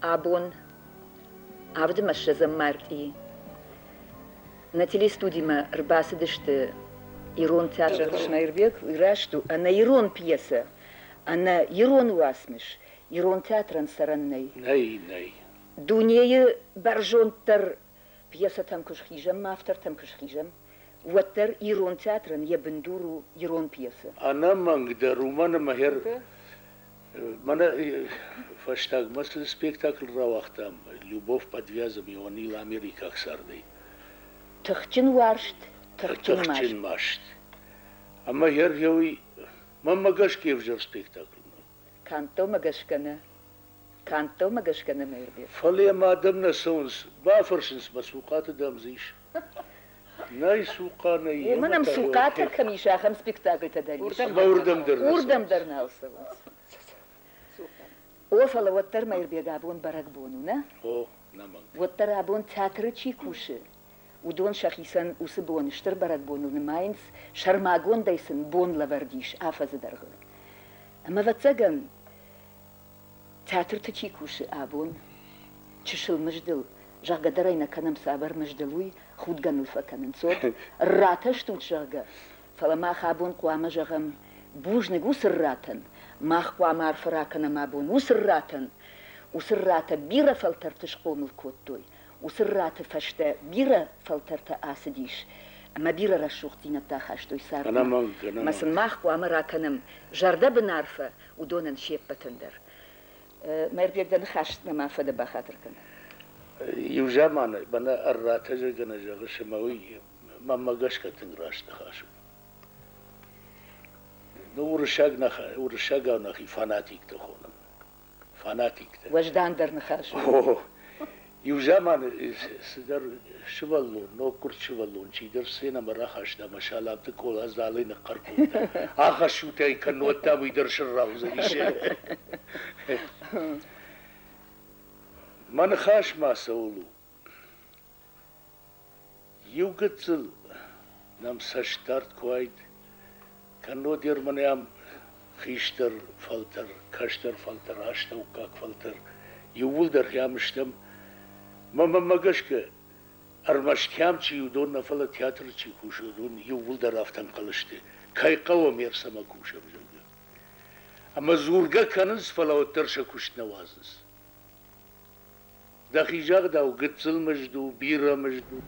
Абон, 27 мартъи, нӕ телестудимӕ ӕрбацыдысты ирон театры Красноярбег, уый раст у, ӕнӕ ирон пьесӕ, ӕнӕ ирон уацмыс ирон театрӕн цӕрӕн нӕй. Нӕй, нӕй. Дунейы бӕрзонддӕр пьесӕтӕм куы схизӕм, автортӕм куы схизӕм, уӕддӕр ирон театрӕн йӕ бындур у ирон пьесӕ. Ӕнӕмӕнгдӕр, уымӕн ӕмӕ Мӕнӕ фӕстагмӕ цы спектакль рауагътам «Любовь под вязом» Ионил америкаг цардӕй. Тыхджын уарзт, тыхджын маст. Тыхджын маст. Ӕмӕ гъер мӕнмӕ гӕсгӕ ӕвзӕр спектакль нӕу. Канд дӕумӕ гӕсгӕ нӕ. Канд дӕумӕ гӕсгӕ нӕ, Мӕирбег. Фӕлӕ йӕм адӕм нӕ цӕуынц, бафӕрсынц мӕ, цухъаты дам дзы ис. Нӕй цухъа, нӕй. Уымӕн ӕм цухъатӕ кӕм ис, ахӕм спектакльтӕ дӕр ис. Ӕмӕ уырдӕм дӕр нӕ Уырдӕм дӕр нал цӕуынц. О, фӕлӕ уӕддӕр Мӕирбег абон бӕрӕгбон у, нӕ? О, нӕмӕнг. Уӕддӕр абон театры чи кусы, уыдон сӕхицӕн уыцы бон стыр бӕрӕгбоныл нымайынц, сӕрмагондӕй сын бон лӕвӕрд ис афӕдзы дӕргъы. Ӕмӕ, ӕвӕццӕгӕн, театрты чи кусы абон, чысыл мыздыл, зӕгъгӕ дӕр ӕй нӕ кӕнӕм цавӕр мыздыл, уый худгӕ ныл фӕкӕнынц. От рратӕ стут, зӕгъгӕ, фӕлӕ мах абон хъуамӕ зӕгъӕм бузныг уыцы рратӕн, мах хъуамӕ арфӕ ракӕнӕм абон уыцы рратӕн. Уыцы рратӕ бирӕ фӕлтӕрты схъомыл кодтой, уыцы рраты фӕстӕ бирӕ фӕлтӕртӕ ацыдис ӕмӕ бирӕ рӕсугъддзинӕдтӕ ахастой цардмӕ. Ӕмӕ сын мах хъуамӕ ракӕнӕм зӕрдӕбын арфӕ уыдонӕн се ппӕтӕн дӕр. Мӕирбег, дӕ ныхас нӕма фӕдӕ бахатыр кӕн. Иу заманы мӕнӕ ӕрратӕ зӕгъгӕ зӕгъыс ӕмӕ уый мӕнмӕ гӕсгӕ тынг раст ныхас у. Ну, уырыссаг уырыссагау нӕхи фанатиктӕ хонӕм. Фанатиктӕ. Уӕздандӕр ныхас у. О, иу заманы цыдӕр сывӕллон, ноггуырд сывӕллон чидӕр сценӕмӕ рахаста ӕмӕ Саламты Къола залӕй ныхъхъӕр кодта. Ахӕссут ӕй, кӕннод дам уый дӕр сырра уыдзӕнис. Мӕ ныхас ма цӕуыл у? Иу гыццыл нӕм цӕстдард куы уаид, кӕннод мӕнӕ ам хистӕр фӕлтӕр, кӕстӕр фӕлтӕр, астӕуккаг фӕлтӕр, иууылдӕр хӕм стӕм. Мӕнмӕ гӕсгӕ, ӕрмӕст хӕм чи уыдон нӕ, фӕлӕ театры чи кусы, уыдон иууылдӕр афтӕ ӕнхъӕл сты, кӕй хъӕуӕм ӕрцӕмӕ кусӕм, зӕгъгӕ. Ӕмӕ дзургӕ кӕнынц, фӕлӕ уӕддӕр сӕ куыст нӕ уадзынц. Дӕхи загъдау, гыццыл мызд у, бирӕ мызд у.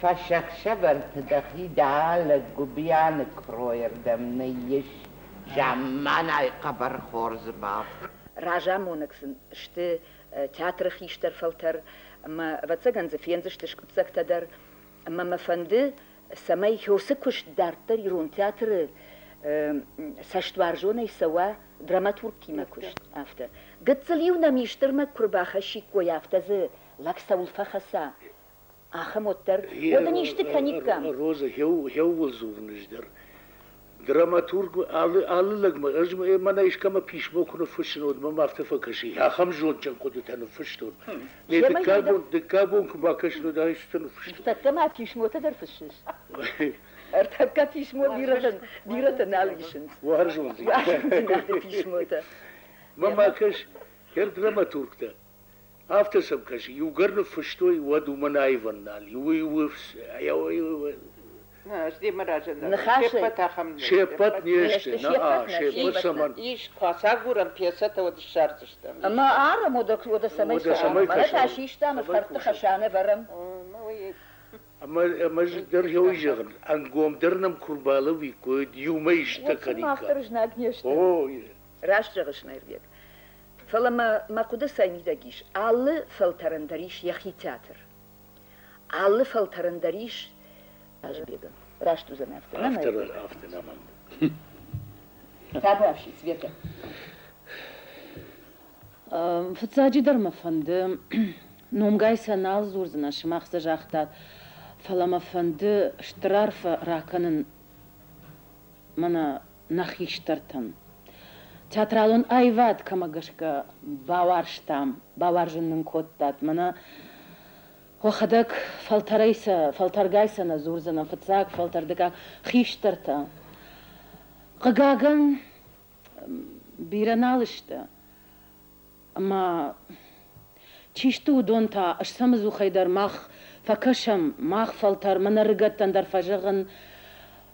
Фӕсахсӕвӕрты дӕхи дӕлӕ Гуыбианы куыройырдӕм ныййис замманай хъӕбӕр хорз бӕх. Разамонӕг сын сты театры хистӕр фӕлтӕр ӕмӕ, ӕвӕццӕгӕн дзы фендзысты скъуыддзӕгтӕ дӕр. Ӕмӕ мӕ фӕнды, цӕмӕй уыцы куыст дарддӕр ирон театры цӕстуарзонӕй цӕуа драматургтимӕ куыст, афтӕ. Гыццыл-иу нӕм истырмӕ куы рбахӕссиккой, афтӕ дзы лӕг цӕуыл фӕхӕца, ахӕм уӕддӕр, уӕд ын исты кӕниккам. Роза, хеуыл дзурын ӕз дӕр. Драматург алы, алы лӕгмӕ, ӕз мӕнӕ искӕмӕ писмо куы ныффыссын, уӕд мӕм афтӕ фӕкӕсы, ахӕм зондджын хъуыдытӕ ныффыстон. Не дыккаг бон, дыккаг бон куы бакӕсын, уӕд аистытӕ ныффыстон. Ныртӕккӕ ма писмотӕ дӕр фыссыс? Ӕртӕккӕ писмо бирӕтӕ, бирӕтӕ нал исынц. Уарзондзинады писмотӕ. Мӕ ма кӕс, хер драматургтӕ. Афтӕ сӕм кӕсы, иугӕр ныффыстой, уӕд уымӕн аивӕн нал и. Уый Ныхасы се ппӕт не сты, нӕ, се ппӕт цӕмӕн. Ис, куы ацагурӕм пьесӕтӕ, уӕд ссардзыстӕм. Ӕмӕ арӕм, уӕдӕ цӕмӕй цӕрӕм? Мӕнӕ та систам, ӕфхӕрдты хӕсанӕ вӕрӕм. Ӕмӕ ӕз дӕр уый зӕгъын, ӕнгомдӕр нӕм куы рбалӕууиккой, иумӕ исты кӕниккам. Мах дӕр знаг не сты. Раст зӕгъыс, Мӕирбег. Фӕлӕ мӕ мӕ хъуыды цӕй мидӕг ис, алы фӕлтӕрӕн дӕр ис йӕхи театр. Алы фӕлтӕрӕн дӕр ис Азбегӕн. Раст уыдзӕн афтӕ, нӕ Афтӕ, афтӕ нӕма. Табуафси, Светӕ. Фыццаджыдӕр мӕ фӕнды, номгай сӕ нал дзурдзынӕн, сымах сӕ загътат, фӕлӕ мӕ фӕнды стыр арфӕ ракӕнын мӕнӕ нӕ хистӕртӕн. Театралон аивад кӕмӕ гӕсгӕ бауарзтам, бауарзын нын кодтат, мӕнӕ уӕхӕдӕг фӕлтӕрӕй сӕ, фӕлтӕргай сӕ нӕ дзурдзынӕн, фыццаг фӕлтӕр, дыккаг хистӕртӕ. Хъыгагӕн, бирӕ нал сты. Ӕмӕ чи сты уыдон та, ӕз сӕм ӕдзухӕй дӕр мах фӕкӕсӕм, мах фӕлтӕр, мӕнӕ ӕрыгӕттӕн дӕр фӕзӕгъын,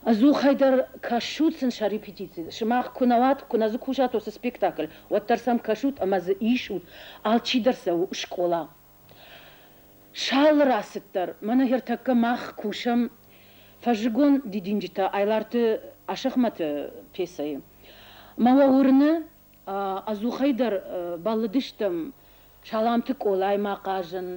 ӕдзухӕй дӕр кӕсут сын сӕ репетици. Сымах куы нӕ уат, куы нӕ дзы кусат уыцы спектакль, уӕддӕр сӕм кӕсут ӕмӕ дзы исут, алчидӕр сӕ у скъола. Сӕ алы рацыд дӕр, мӕнӕ ӕртӕккӕ мах кусӕм фӕззыгон дидинджытӕ Айларты Асӕхмӕты пьесӕйы. Мӕ уӕ уырны, ӕдзухӕй дӕр бӕллыдыстӕм Саламты Къолаимӕ хъазын,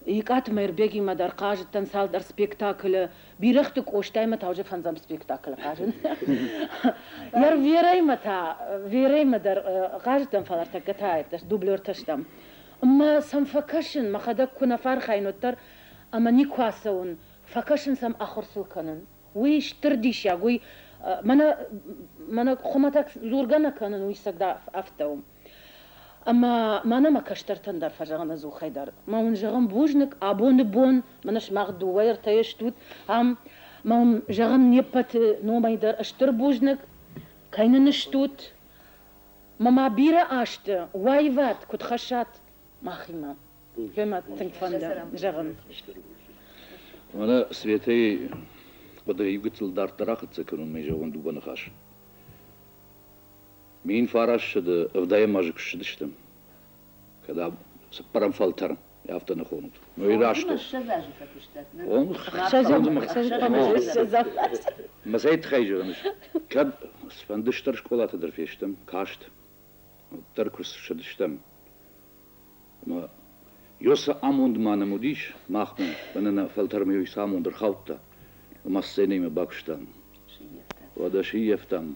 Икъаты Мӕирбегимӕ дӕр хъазыдтӕн цалдӕр спектаклы, Бирӕгъты Къостаимӕ та уже фӕндзӕм спектаклы хъазын. Йӕ Верӕимӕ та, Верӕимӕ дӕр хъазыдтӕн, фӕлӕ ӕртӕккӕ та дублертӕ стӕм. Ӕмӕ сӕм фӕкӕсын, мӕхӕдӕг куы нӕ фӕархайын, уӕддӕр ӕмӕ никуы ацӕуын, фӕкӕсын сӕм ахуыр сыл кӕнын. Уый стыр диссаг, уый мӕнӕ, мӕнӕ хуымӕтӕг дзургӕ нӕ кӕнын, уый цӕгда афтӕ у. Ӕмӕ мӕнӕ мӕ кӕстӕртӕн дӕр фӕзӕгъын ӕдзухӕй дӕр. Мӕ уын зӕгъын бузныг, абоны бон мӕнӕ сымах дыууӕ ӕртӕйы стут ам, мӕ уын зӕгъын не ппӕты номӕй дӕр стыр бузныг, кӕй нын стут. Мӕ ма бирӕ азты уайват куыд хӕссат махимӕ. Гъемӕ тынг фӕнды зӕгъын. Мӕнӕ Светӕйы хъуыды иу гыццыл дарддӕр ахӕццӕ кӕнон мӕ зӕгъон дыууӕ ныхас. 1990 азы куы ссыдыстӕм, кӕд цыппӕрӕм фӕлтӕр, афтӕ нӕ хонут. Ну и раст у. Мӕ цӕй тыххӕй зӕгъын, кӕд цыфӕнды стыр скъолаты дӕр фестӕм, каст, уӕддӕр куы ссыдыстӕм, ӕмӕ ё цы амонд ма нӕм уыдис махмӕ, мӕнӕ нӕ фӕлтӕрмӕ цы амонд ӕрхаудта, ӕмӕ сценӕимӕ бакуыстам. Уӕдӕ сыййӕфтам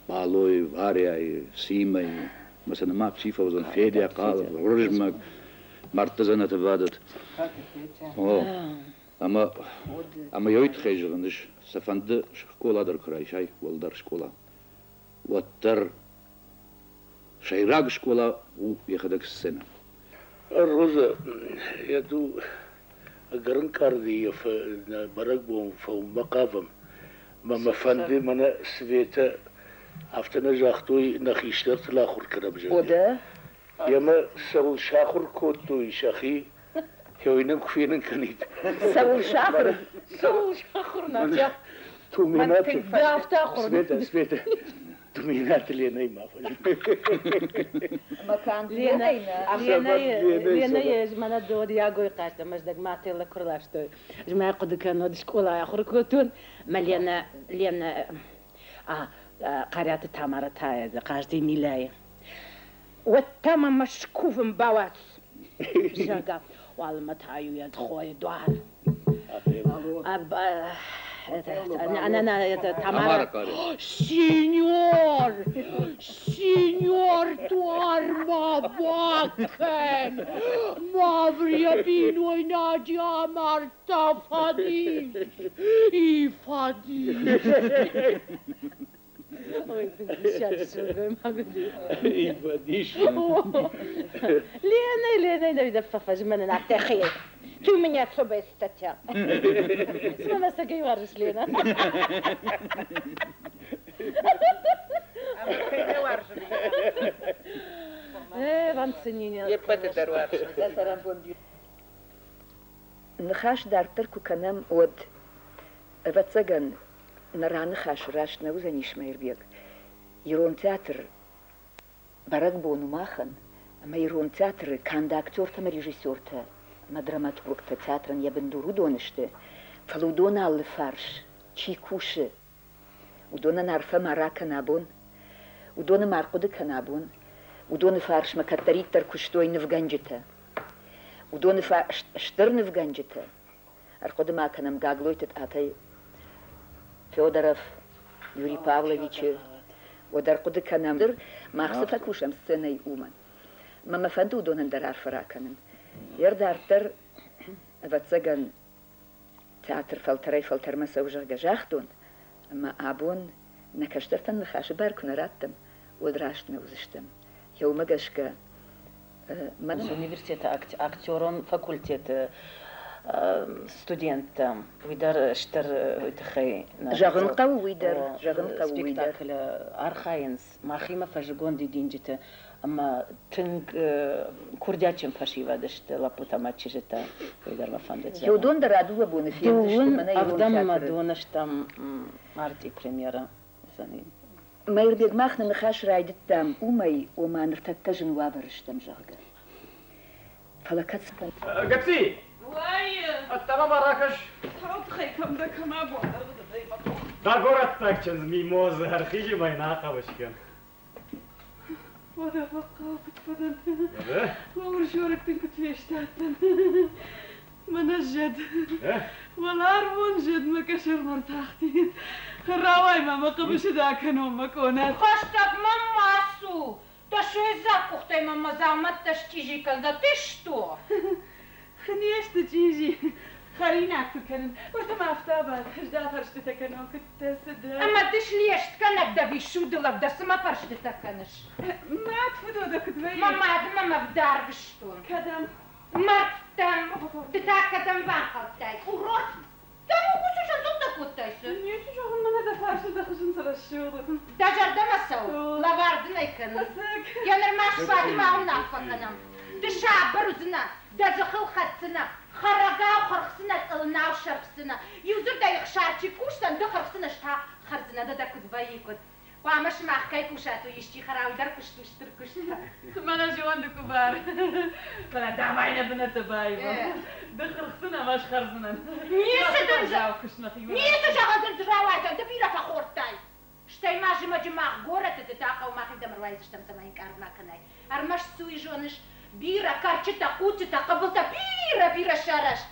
Балойы, Варяйы, Симӕйы, ӕмӕ сӕ нымад чи фӕуыдзӕн, Федя, Хъалов, Уырызмӕг, мӕрдты дзӕнӕты бадӕт. О, ӕмӕ ӕмӕ йой тыххӕй зӕгъын ис, сӕ фӕнды скъола дӕр куы райсай, уӕлдӕр скъола, уӕддӕр сӕйраг скъола у йӕхӕдӕг сценӕ. Роза, я ду ӕгӕр ӕнкъарды йӕ бӕрӕгбон фӕуынмӕ хъавӕм. Мӕ мӕ фӕнды мӕнӕ Светӕ афтӕ нӕ загътой, нӕ хистӕртыл ахуыр кӕнӕм, зӕгъгӕ. Емӕ цӕуыл сахуыр кодтой сӕхи, уый нын куы фенын кӕнид. Цӕуыл сахуыр? Цӕуыл сахуыр, Натя? Туменаты. Светӕ, Светӕ, Туменаты Ленӕй ма Ленӕйы мӕнӕ дод Ягойы хъазт ӕмӕ мӕ куы рластой. Ӕз мӕ хъуыды кӕнон, скъолайы ахуыр кодтон. Мӕ Ленӕ, Ленӕ, Хъариаты Тамара та хъазт Емиляйы. Уӕд та мӕ Мӕскувын бауадз, зӕгъгӕ, уалынмӕ та-иу йӕ хойы дуар. Тамара. Синьор! Синьор, дуар ма бакӕн! Маврия бинойнаджы амардта фӕдис! И фӕдис! Ой, диссаджы сылгоймаг уыди. Ивадис. Лена, Лена, иногда фӕфӕзмӕнын афтӕ хи. Ты у меня особая статья. Цымӕ мӕ цӕгӕй уарзыс, Лена? Вам ценение. Ныхас дарддӕр куы кӕнӕм, уӕд, ӕвӕццӕгӕн, нӕ раныхас раст нӕ уыдзӕнис, Мӕирбег. Ирон театр бӕрӕгбон у махӕн, ӕмӕ Ирон театры канд актертӕ ӕмӕ режиссертӕ ӕмӕ драматургтӕ театрӕн йӕ бындур уыдон сты, фӕлӕ уыдон алы фарс чи кусы, уыдонӕн арфӕ ма ракӕн абон, уыдоны ма ӕрхъуыды кӕн абон. Уыдоны фарсмӕ кӕддӕриддӕр куыстой нывгӕнджытӕ. Уыдоны стыр нывгӕнджытӕ. Ӕрхъуыды ма кӕнӕм Гаглойты Тъатӕй Федоров, Юрий Павловичы. Уӕд ӕрхъуыды кӕнӕм, мах цы фӕкусӕм сценӕйы, уымӕн. Мӕ мӕ фӕнды уыдонӕн дӕр арфӕ ракӕнын. Йе дарддӕр, ӕвӕццӕгӕн, театр фӕлтӕрӕй-фӕлтӕрмӕ цӕуы, зӕгъгӕ, загътон, ӕмӕ абон нӕ кӕстӕртӕн ныхасы бар куы нӕ раттӕм, уӕд раст нӕ уыдзыстӕм. Еумӕ гӕсгӕ Университеты актерон факультеты студенттӕ, уый дӕр стыр уый тыххӕй Зӕгъын хъӕуы уый дӕр, зӕгъын хъӕуы уый дӕр. Спектаклы архайынц махимӕ фӕззыгон дидинджыты. Ӕмӕ тынг курдиатджын фӕсивӕд сты лӕппутӕ ӕмӕ чызджытӕ. Уый дӕр мӕ фӕндыд зӕгъын. Уыдон дӕр а дыууӕ боны фендзысты мӕнӕ ирон ӕвдӕм ӕмӕ театры. дыууын ӕстӕм мартъи премьерӕ уыдзӕни. Мӕирбег, мах нӕ ныхас райдыдтам уымӕй, ома ныртӕккӕ зын уавӕры стӕм, зӕгъгӕ. Фӕлӕ кӕд Гыцци! Уайы! Ӕддӕмӕ ма ракӕс! Тау тыххӕй кӕм дӕ, кӕм абон дӕр мӕ къух. Дӕ горӕттаг чындз Мимозы ӕрхизы мӕ нӕ хъӕбыс кӕн. Уӕдӕ фӕхъхъау куыд фӕдӕн. Мӕ урсорыг дын куыд фестадтӕн. Мӕнӕ зӕд. Уӕларвон зӕд мӕ къӕсӕрмӕ ртахти. Рауай ма мӕ хъӕбысы дӕ акӕнон мӕ къона. Хӕстӕг мӕм ма цу! Дӕ сойдзаг къухтӕй мӕм мӕ дзаумӕттӕ счъизи кӕндзӕ. Ты что? Не сты чъизи. Хӕринаг куы кӕнын, уӕд ӕм афтӕ абад, ӕз дӕ фӕрстытӕ кӕнон, куыдтӕ, цы дӕ. Ӕмӕ ды слестгӕнӕг дӕ висуды лӕг дӕ, цы мӕ фӕрстытӕ кӕныс? Мад фыдодӕ куыд вӕййы? Мӕ мады мӕм ӕвдӕрвыстон. Кӕдӕм? Мӕрдтӕм. Ды та кӕдӕм банхъӕлдтай? Курорт? Дӕ мукъусы сӕнцъылдтӕ кодтай цы? Ницы зӕгъын, мӕнӕ дӕ фарсы дӕ хызын цы рӕсугъд. Дӕ зӕрдӕмӕ цӕуы, лӕвар дын ӕй кӕнын. Йӕ нырма сбады ма уынаффӕ кӕнӕм. Ды сабыр уыдзынӕ, дӕ дзыхыл хӕцдзынӕ, хӕрӕгау хырхдзынӕ, цъылынау сӕрфдзынӕ. Иудзырдӕй ӕхсар чи кусдзӕн, ды хырхдзынӕ, ӕз та хӕрдзынӕ. Дӕ куыд вӕййы, куыд? Хъуамӕ сымах кӕй кусат, уый исчи хӕра, уый дӕр куыст у стыр куыст. Мӕнӕ зонды къуыбар. Фӕлӕ давай нӕ бынӕттӕ баивӕм. Ды хырхдзынӕ ӕмӕ схӕрдзынӕн. Ницы дын ницы зӕгъын дын рауайдзӕн, ды бирӕ фӕхордтай. Стӕй ма зымӕджы мах горӕты ды та хъӕумӕ хидӕм ӕруайдзыстӕм, цӕмӕй ӕнкъард ма кӕнай. Ӕрмӕст цы уый зоныс, бирӕ кӕрчытӕ, хъуццытӕ, хъыбылтӕ бирӕ-бирӕ сарӕзт.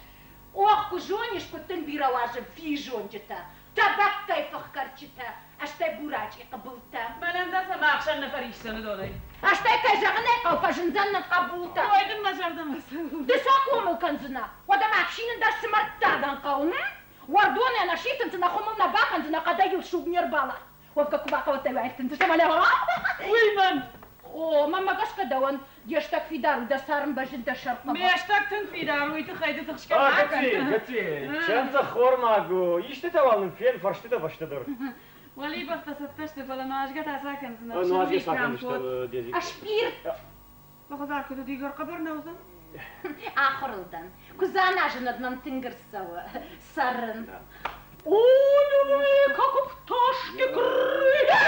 Ох, куы зонис, куыд дын бирӕ уарзын физонджытӕ, тӕбӕгтӕй фых кӕрчытӕ, ӕстӕй бурачъи хъыбылтӕ. Мӕнӕн дӕр сӕ мӕ нӕ фӕрисдзӕн уыдонӕй. Ӕстӕй, кӕй зӕгъын ӕй хъӕуы, фӕзындзӕн нын хъӕбултӕ. Ой, дын мӕ зӕрдӕмӕ цӕуы. Ды сӕ хъомыл кӕндзынӕ. Уӕдӕ ма ӕфсинын дӕр цы мӕрдтагӕн хъӕуы, м? Уӕрдонӕй нӕ сифтындзынӕ, хуымыл нӕ бакӕндзынӕ, хъӕдӕй йыл суг не рбаласт. Уӕвгӕ куы бахъӕуӕдтай, уӕ ӕртындзыстӕм, Уый мӕн! О, мӕнмӕ гӕсгӕ дӕуӕн де стӕг фидар у, дӕ царм бӕззыд дӕ сӕрхъӕбӕр. Ме стӕг тынг фидар у, уый тыххӕй ды тыхсгӕ ма кӕн. Гыцци, гыцци, чындзы хормаг у, истытӕ уал нын фен фӕрстытӕ фӕстӕдӕр. Уӕлибӕхтӕ цӕттӕ сты, фӕлӕ нуазгӕ та цы акӕндзынӕ? Нуазгӕ цы акӕндзыстӕм, Ӕспирт! Бахуызар куыд уыди, хъӕбӕр нӕ уыдзӕн? Ахуырыл дӕн. Куы дзы аназын, мӕм тынг ӕрцӕуы цӕрын. О, любви, как у пташки крылья!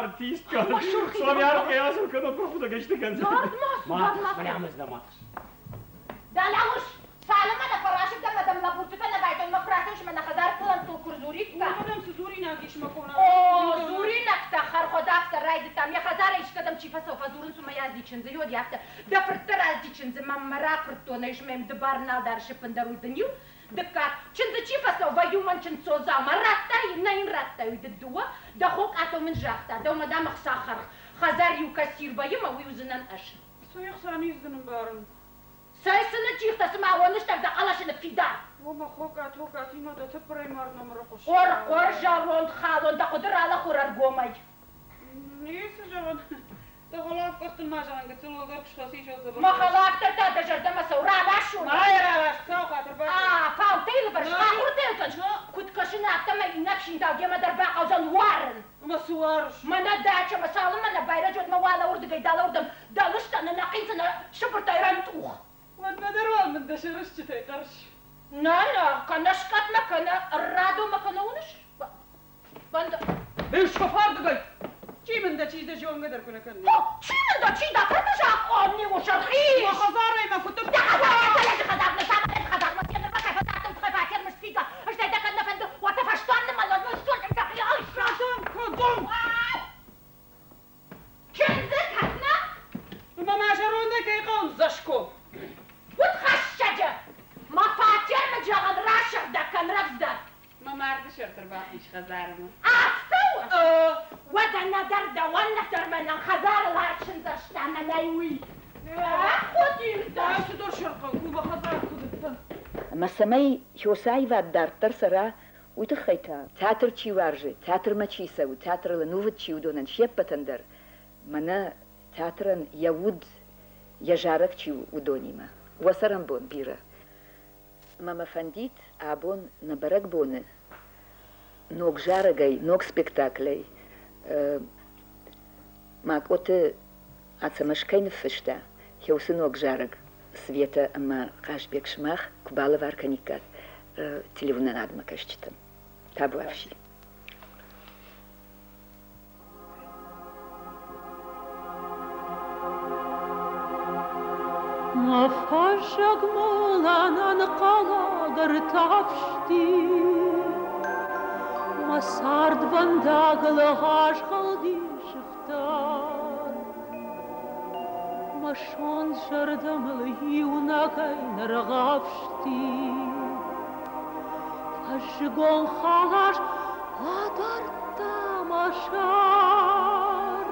Артистка. Славяр, я кӕнӕ прохудагӕсты кӕндзӕн. Дӕлӕ ус, цалынмӕ нӕ фӕрасыг дӕн, мӕ лӕбурдтытӕ нӕ байдон, мӕ куы рацӕуис ӕмӕ нӕ хӕдзары пълӕнттыл куы рдзуриккам. Уымӕн цы дзуринаг ис мӕ къона? О, дзуринӕгтӕ хӕрхуыд афтӕ райдыдтам. Йӕ хӕдзарӕй искӕдӕм чи фӕцӕуы, фӕдзурынц уымӕй азди чындзы. Йод афтӕ, дӕ фырттӕ разди чындзы, мӕм мӕ ракуырдтон ӕз мӕм ды бар нал дарыс ӕппындӕр уый дын иу. Дыккаг, чындзы чи фӕцӕуы, вӕййы уымӕн чындздзон дзаума. Радтай нӕ йын радтай уый дын дыууӕ. Дӕ хо Къато мын загъта, дӕумӕ дам ӕхца хӕрх. Хӕдзар иу кассир вӕййы мӕ уый уыдзынӕн ӕз. Цы ӕхца низдзынӕн ӕмбарын? Цӕй цы ныджджихтӕ, цыма уоныстӕг дӕ хъӕлӕсы ныффидар. О, мӕ хо Къато, Къатино, дӕ тыппырӕй мард номыры хъуысы. Хъор-хъор, зӕронд халон, дӕ хъуыды ралӕхъур ӕргомӕй. Ницы зӕгъын. Дӕ хӕлаф къӕхтыл ма зӕгъын, гыццыл уӕлдӕр куы схӕцис, уӕд дзӕбӕх. Мӕ хӕлафтӕ та дӕ зӕрдӕмӕ цӕуы, раласон. Ма йӕ ралас, цӕу, хатыр бакӕн. А, фаутӕй лывӕрс, хахуыртӕ йыл кӕныс. Куыд кӕсын, афтӕмӕй иннӕ ӕфсинтау демӕ дӕр бахъӕудзӕн уарын. Ӕмӕ цы уарыс? Мӕнӕ дачӕмӕ, цалынмӕ нӕ байрӕджы, уӕдмӕ уӕлӕ уырдыгӕй дӕлӕ уырдӕм дӕ лыстӕны нӕ хъиндзынӕ сыбыртӕй рӕнтъух. Уӕдмӕ дӕр уал мын дӕ сӕрыстджытӕй хъӕрс. Нӕ, нӕ, кӕнӕ скъӕтмӕ, кӕнӕ ӕррадомӕ, кӕнӕ уыныс? Банда. Бесхофардыгӕй! Чи мын дӕ, чи дӕ зонгӕ дӕр куы нӕ кӕнын. Чи мын дӕ, чи дӕ, кӕны закъон не усӕрхиз? Мӕ хӕдзарӕй мӕ куы Дӕ хӕдзармӕ, хӕдзармӕ, самӕлӕт хӕдзармӕ, нырма кӕй фӕдзӕхтон, кӕй фатермӕ сфига, стӕй дӕ кӕд нӕ фӕнды, уӕд та фӕстуанны мӕлӕт, Кӕдӕм, кӕдӕм? Чындзы кӕд нӕ? Ӕмӕ ма зӕрондӕй кӕй хъӕуы дзӕсгом? Удхӕссӕджы! Мӕ фатермӕ зӕгъын расыгъдӕг кӕн рӕвдздӕр. Мӕ марды сӕрты рбахиз хӕдзармӕ. Афтӕ у? Уӕдӕ нӕдӕр дӕуӕн, нӕдӕр мӕнӕн хӕдзарыл ӕрчындзӕста мӕнӕй уый. Цыдӕр сӕрхъӕн куы хӕдзар куы дыдтӕн. Ӕмӕ цӕмӕй хёсаивад дарддӕр цӕра, уый тыххӕй та театр чи уарзы, театрмӕ чи цӕуы, театрыл ӕнувыд чи уыдонӕн се ппӕтӕн дӕр мӕнӕ театрӕн йӕ уд, йӕ зарӕг чи у, уыдонимӕ. Уӕ цӕрӕнбон бирӕ. Ӕмӕ мӕ фӕндид абон нӕ бӕрӕгбоны. ног зарӕгӕй, ног спектаклӕй Макъоты Ацӕмӕз кӕй ныффыста, уыцы ног зарӕг Светӕ ӕмӕ Хъазбег сымах куы балӕвар кӕниккат телеуынынадмӕ кӕсджытӕн. Табуафси. Мӕ фӕззӕг мыл ӕнӕнхъӕлӕг ӕртӕфсти, Мӕ цардвӕндагыл азгъӕлди сыфтӕр. Мӕ сонт зӕрдӕ мыл иунӕгӕй ныргъӕвсти. Фӕззыгон халас адардта мӕ сӕр.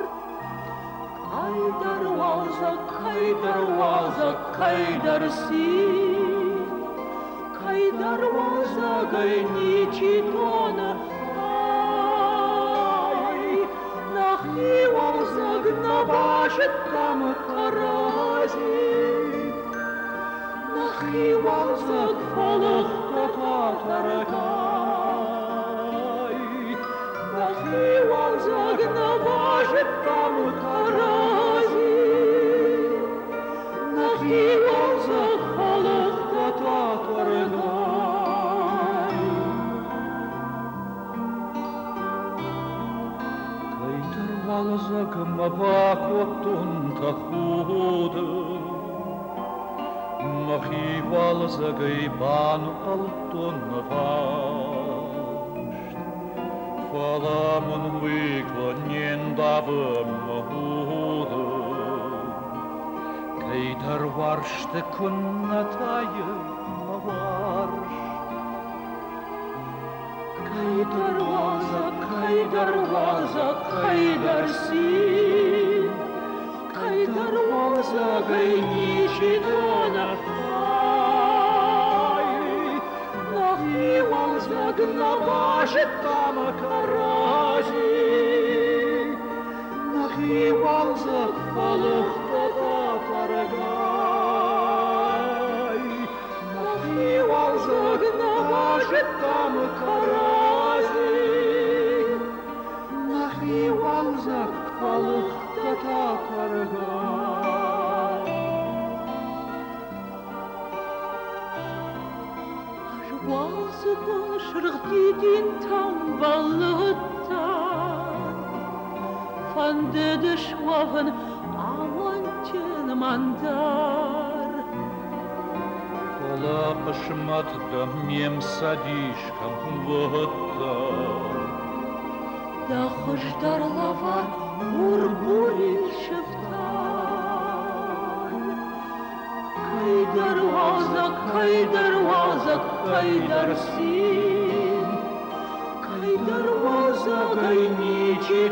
Кӕйдӕр уалдзӕг, кӕйдӕр уалдзӕг, кӕйдӕр цин, Кӕйдӕр уалдзӕгӕй ничи тоны хай. Нӕхи уалдзӕг нӕ базыдтам кӕрӕдзи. Нӕхи уалдзӕг фӕлыгъта тӕргай. Нӕхи уалдзӕг нӕ базыдтам кӕрӕдзи. Нӕхи уалдзӕг фӕлыгъта тӕргай. Кӕйдӕр уалдзӕг мӕ бакодтон тӕхуды, Мӕхи уалдзӕгӕй банхъӕлдтон ӕваст. Фӕлӕ мын уый куы не ндавы мӕ уды, Кӕйдӕр уарзты куыннӕ тайы мӕ уарзт. Кӕйдӕр уалдзӕг, кӕйдӕр уалдзӕг, кӕйдӕр цин, Кӕйдӕр уалдзӕгӕй ничи тоны хай. Нӕхи уалдзӕг нӕ базыдтам кӕрӕдзи. Нӕхи уалдзӕг фӕлыгъта тӕргай. Нӕхи уалдзӕг нӕ базыдтам кӕрӕдзи. Нӕхи уалдзӕг фӕлыгъта тӕргай. Ӕз уалдзыгон сырх дидинтӕм бӕллыдтӕн, Фӕндыд суӕвын амондджын мӕн дӕр. Фӕлӕ хъысмӕт дӕ ме мцӕдис кӕм уыдтӕ. Дӕ хуыздӕр лӕвар бур-бурид сыфтӕр. Кӕйдӕр уалдзӕг, кӕйдӕр уалдзӕг, кӕйдӕр цин, Кӕйдӕр уалдзӕгӕй ничи.